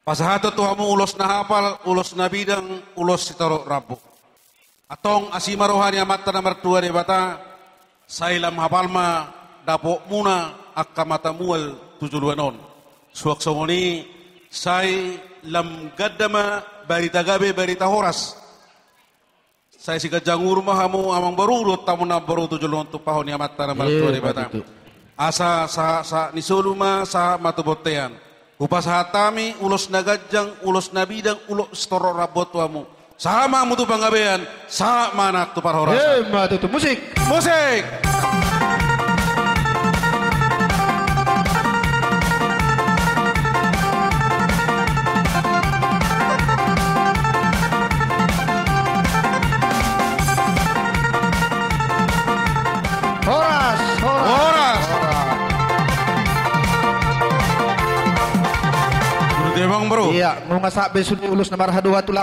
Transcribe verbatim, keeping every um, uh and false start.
Pasahaton tu hamu ulos na hapal, ulos na bidang, ulos sitorop rambu. Antong asi ma roha ni Amanta na martua Debata, sai lam hapal ma dapotmuna angka mata mual tu joloan on. Suang songon i, sai lam ganda ma barita gabe, barita horas. Sai siganjang umur ma hamu amang boru dohot hamu namboru tu joloan on, tumpahon ni Amanta na martua Debata. Asa sahat-sahat ni solu ma, sahat ma tu bontean. Hupasahat hami ulos na ganjang, ulos na bidang, ulos sitorop rambu tu hamu. Sahat ma hamu tu panggabean, sahat ma nang tu parhorasan. Emma tutu, musik. Musik. Horas, horas. Horas. Horas. Boru Demang, boru. Iya, nunga sahat be sude ulos na marhadohot tu